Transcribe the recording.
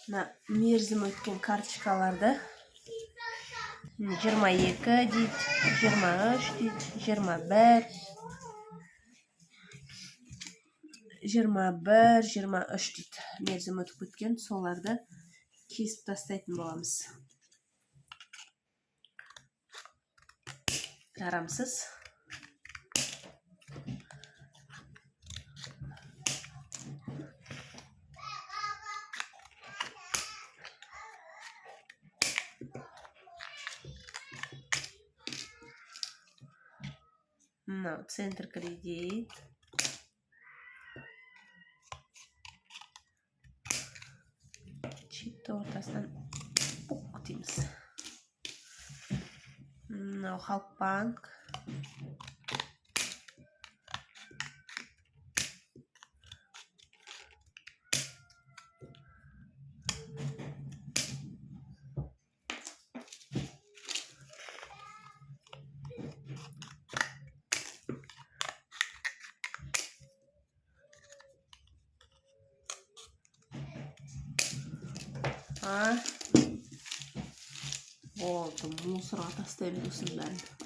Мына мерзімі өткен карточкаларды, 22 дейді, 23 дейді, 21, 21, 23 дейді. Мерзімі өтіп кеткен, соларды кесіп тастайтын боламыз. Жарамсыз. Мынау Центр Кредит. Чипті ортасынан пук дейміз. Мынау Халық банк. А, болды, мусорға тастаймыз осының бәрін.